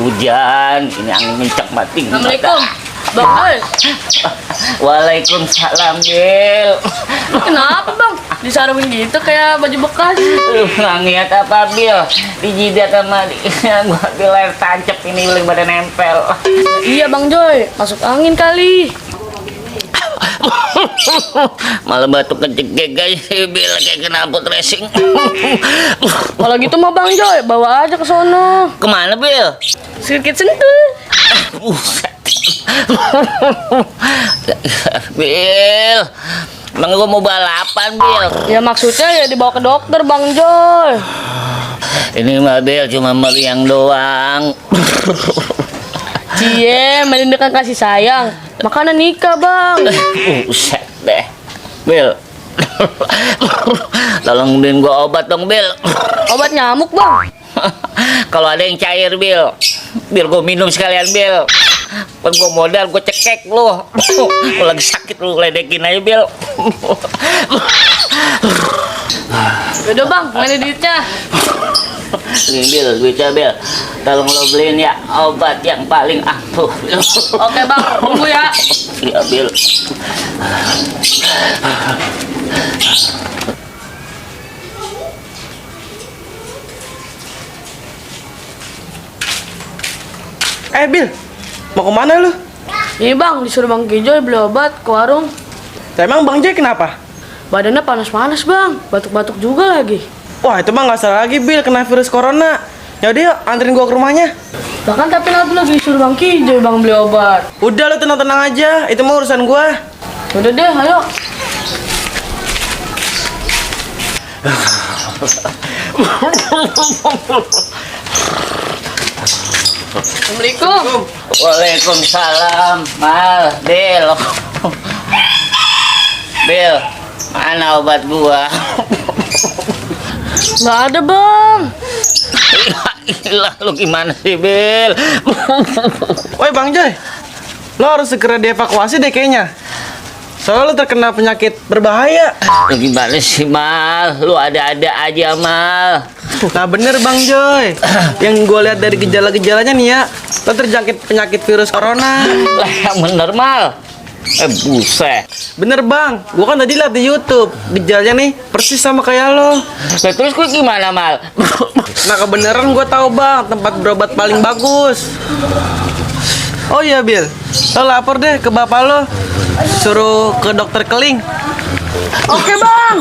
hujan, ini angin kencang mati. Assalamualaikum, Bang Boy. Waalaikumsalam, Bil. Kenapa Bang? Disarungin gitu kayak baju bekas. Lu nggak ngeliat apa, Bil? Di jidat sama di gua Bil air tancap ini paling pada nempel. Iya Bang Joy, masuk angin kali. Malah batuk kecek guys, Bil kayak knalpot racing. Kalau gitu mah Bang Joy, bawa aja ke sono. Kemana, Bil? Sedikit sentuh. Buset. Bil, emang gua mau balapan, Bil? Ya maksudnya ya dibawa ke dokter Bang Joy. Ini mah Bil cuma meriang doang. Cie, menunjukkan kasih sayang. Makanan nikah Bang. Buset deh, Bil. Tolong beliin gua obat dong, Bil. Obat nyamuk Bang. Kalau ada yang cair, Bil, biar gua minum sekalian, Bil. Kan gua modal, gua cekek lu. Gua lagi sakit lu ledekin aja, Bil. Udah Bang, mana duitnya? Ini Bil, duitnya Bil. Tolong lo beliin ya obat yang paling ampuh. Oke Bang, tunggu ya. Iya, Bil. Bil, mau kemana lu? Ini Bang, disuruh Bang Kijoy beli obat ke warung. Emang Bang Joy kenapa? Badannya panas-panas Bang, batuk-batuk juga lagi. Wah, itu mah nggak salah lagi, Bil, kena virus corona. Yaudah yuk, anterin gua ke rumahnya. Bahkan tapi nanti lagi disuruh Bang Kijoy Bang beli obat. Udah, lu tenang-tenang aja, itu mah urusan gua. Udah deh, ayo. Assalamualaikum. Waalaikumsalam, Mal, Bil. Bil, mana obat gua? Nggak ada Bang. Gila, lu gimana sih, Bil? Woi, Bang Joy, lo harus segera dievakuasi deh kayaknya. Soalnya lo terkena penyakit berbahaya. Lu gimana sih, Mal? Lu ada-ada aja, Mal. Nah bener Bang Joy, yang gue lihat dari gejala-gejalanya nih ya, lo terjangkit penyakit virus corona. Lah, yang bener, Mal. Buset. Bener Bang, gue kan tadi lihat di YouTube, gejalanya nih persis sama kayak lo. Lah, terus gue gimana, Mal? Nah kebenaran gue tahu Bang, tempat berobat paling bagus. Oh iya Bil, lo lapor deh ke bapak lo, suruh ke dokter keling. Oke Bang.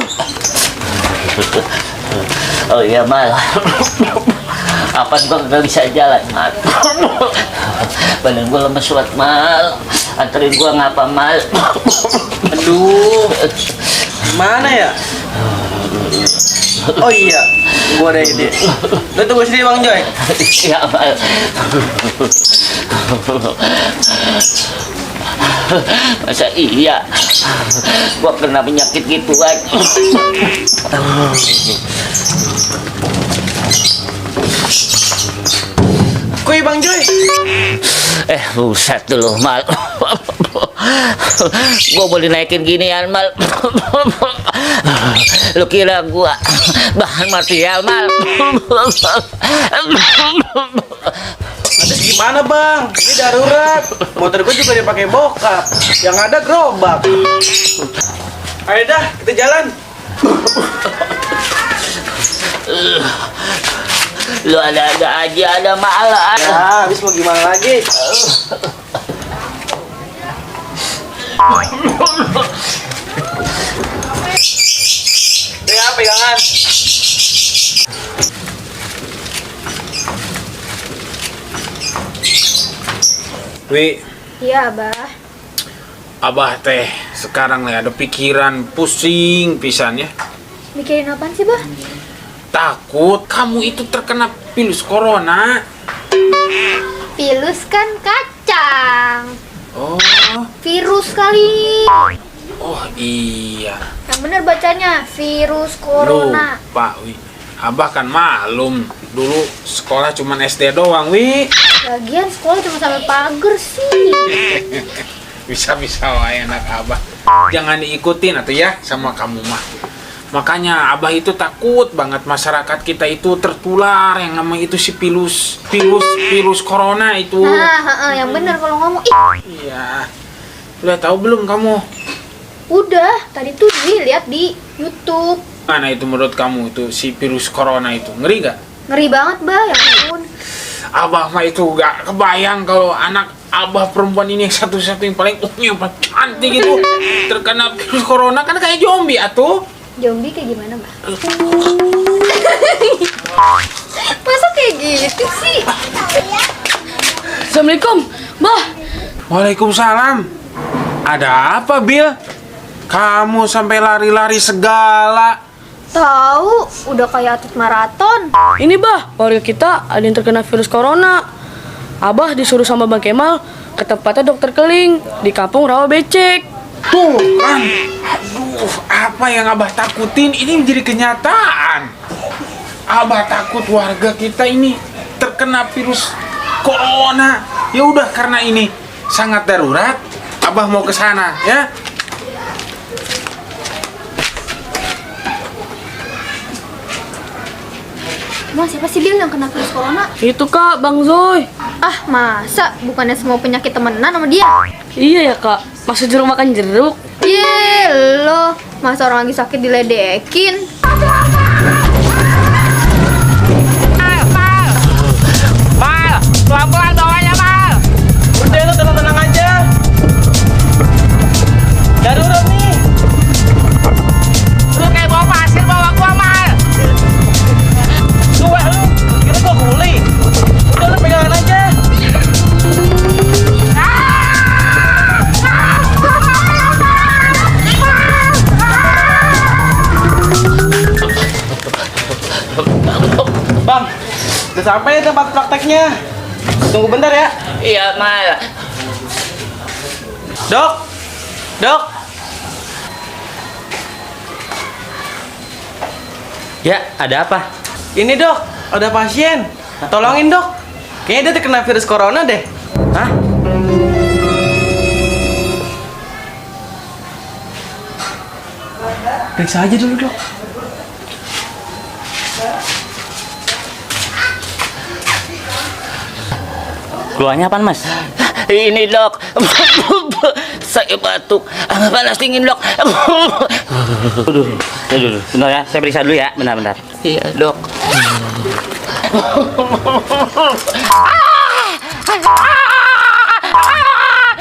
Oh iya, Mal. Apa gua nggak bisa jalan, Mal? Badan gua lemes banget, Mal. Anterin gua ngapa, Mal? Aduh, mana ya? Oh iya, gue ada ide. Lo tunggu sini Bang Joy. Iya, Mal. Masa iya gua kena penyakit gituan? Kuy Bang Joy. Buset dulu, Mal. Gua boleh naikin ginian, Mal. Lu kira gua bahan material, Mal? Terus gimana Bang? Ini darurat. Motor gue juga dipakai bokap. Yang ada gerobak. Ayo dah, kita jalan. Lu ada-ada aja, ada malah. Ya, habis mau gimana lagi? Ya, pegangan. Wi, Iya, Abah. Abah teh sekarang nih ada pikiran pusing pisan ya. Mikirin apaan sih, Bah? Takut kamu itu terkena virus corona. Pilus kan kacang. Oh, Virus kali. oh iya. Yang bener bacanya virus corona. Lupa, Wi. Abah kan maklum dulu sekolah cuman SD doang, Wi. Lagian sekolah cuma sampai pagar sih. Bisa-bisa wae anak Abah. Jangan diikutin atuh ya sama kamu mah. Makanya Abah itu takut banget masyarakat kita itu tertular yang namanya itu si virus corona itu. Nah, yang bener kalau ngomong. Iya. Udah tahu belum kamu? Udah, tadi tuh dilihat di YouTube. Mana itu menurut kamu itu si virus corona itu? Ngeri gak? Ngeri banget, Bah, ya ampun. Abah mah itu gak kebayang kalau anak Abah perempuan ini yang satu-satu yang paling cantik gitu terkena virus corona, kan kayak zombie atuh. Zombie kayak gimana, Mbak? Masa kayak gitu sih? Assalamualaikum, Bah. Waalaikumsalam. Ada apa, Bill? Kamu sampai lari-lari segala. Tahu, udah kayak atlet maraton. Ini Bah, warga kita ada yang terkena virus corona. Abah disuruh sama Bang Kemal ke tempatnya dokter Keling di kampung Rawa Becek. Tuh kan. Aduh, apa yang Abah takutin ini menjadi kenyataan. Abah takut warga kita ini terkena virus corona. Ya udah, karena ini sangat darurat, Abah mau ke sana ya. Mas, siapa sih Bil yang kena virus corona? Itu Kak, Bang Zoy. Ah, masa bukannya semua penyakit temenan sama dia? Iya ya Kak, masa jeruk makan jeruk. Lo, masa orang lagi sakit diledekin? Mal, pelan-pelan bawanya, Mal. Udah, lu tenang-tenang aja. Darurat nih. Lu kayak bawa pasir bawa gua, Mal. Lu, kira gua guli. Udah, lu pegangan aja. Bang, udah sampai nih tempat prakteknya. Tunggu bentar ya. Iya, Mal. Dok, dok. Ya, ada apa? Ini dok, ada pasien. Tolongin dok. Kayaknya dia terkena virus corona deh. Hah? Periksa aja dulu dok. Keluarnya apaan, Mas? Ini dok, saya batuk, panas dingin dok. Aduh, bentar ya, saya periksa dulu ya, bentar. Iya dok.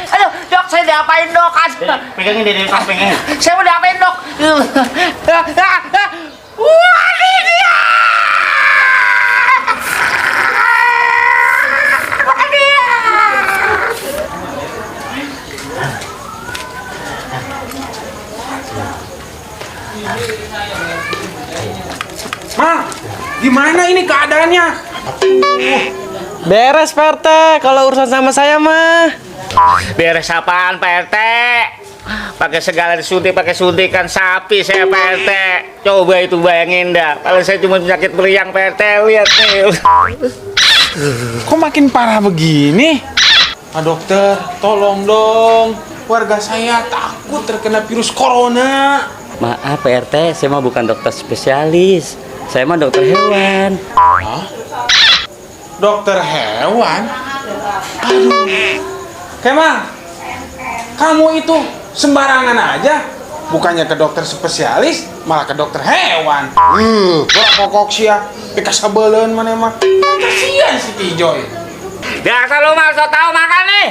Aduh, dok, saya diapain dok? Pegangin deh, pegangin. Saya mau diapain dok? Wah, ini dia! Ma, gimana ini keadaannya? Beres Pak RT, kalau urusan sama saya mah. Beres apaan Pak RT? Pakai segala disuntik, pakai suntikan sapi saya Pak RT. Coba itu bayangin dah. Kalau saya cuma penyakit beriang Pak RT, lihat nih. Kok makin parah begini? Pak dokter, tolong dong. Warga saya takut terkena virus corona. Maaf, Pak RT, saya mah bukan dokter spesialis. Saya mah dokter hewan. Hah? Dokter hewan? Aduh. Kemal, kamu itu sembarangan aja. Bukannya ke dokter spesialis, malah ke dokter hewan. Kurang kokok sih ya. Pika sabelen mana mah. Kasihan si Tijoy. Biasa lu mal so tau makan nih.